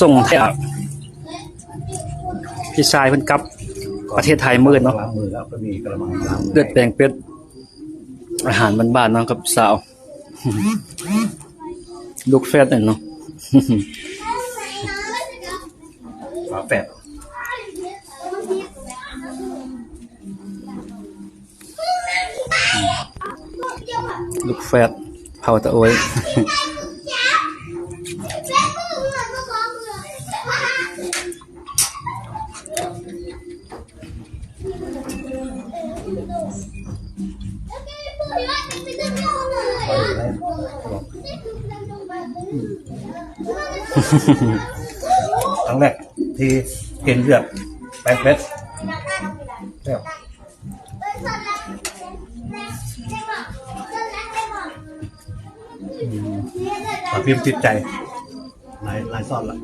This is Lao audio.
ສົ່ງແທ້ ພີ່ຊາຍເພິ່ນກັບປະເທດໄທມື້ອື່ນເນາະ. ລ້າງມືແລ້ວ ກໍມີກະລະມັງລ້າງມື ເລືອດແປງເປັດ ອາຫານບ້ານໆເນາະ ກັບສາວ ລູກແຝດນັ້ນເນາະ ຝາແຝດ ລູກແຝດເຜົ່າຕາໂອ້ຍ. ຄັ້ງແລກທີ່ກິນເລືອດແປງເປັດ ແຊບ. ອືມ ປາພິມຕິດໃຈ ຫຼາຍ ຫຼາຍຊ້ອນລະ.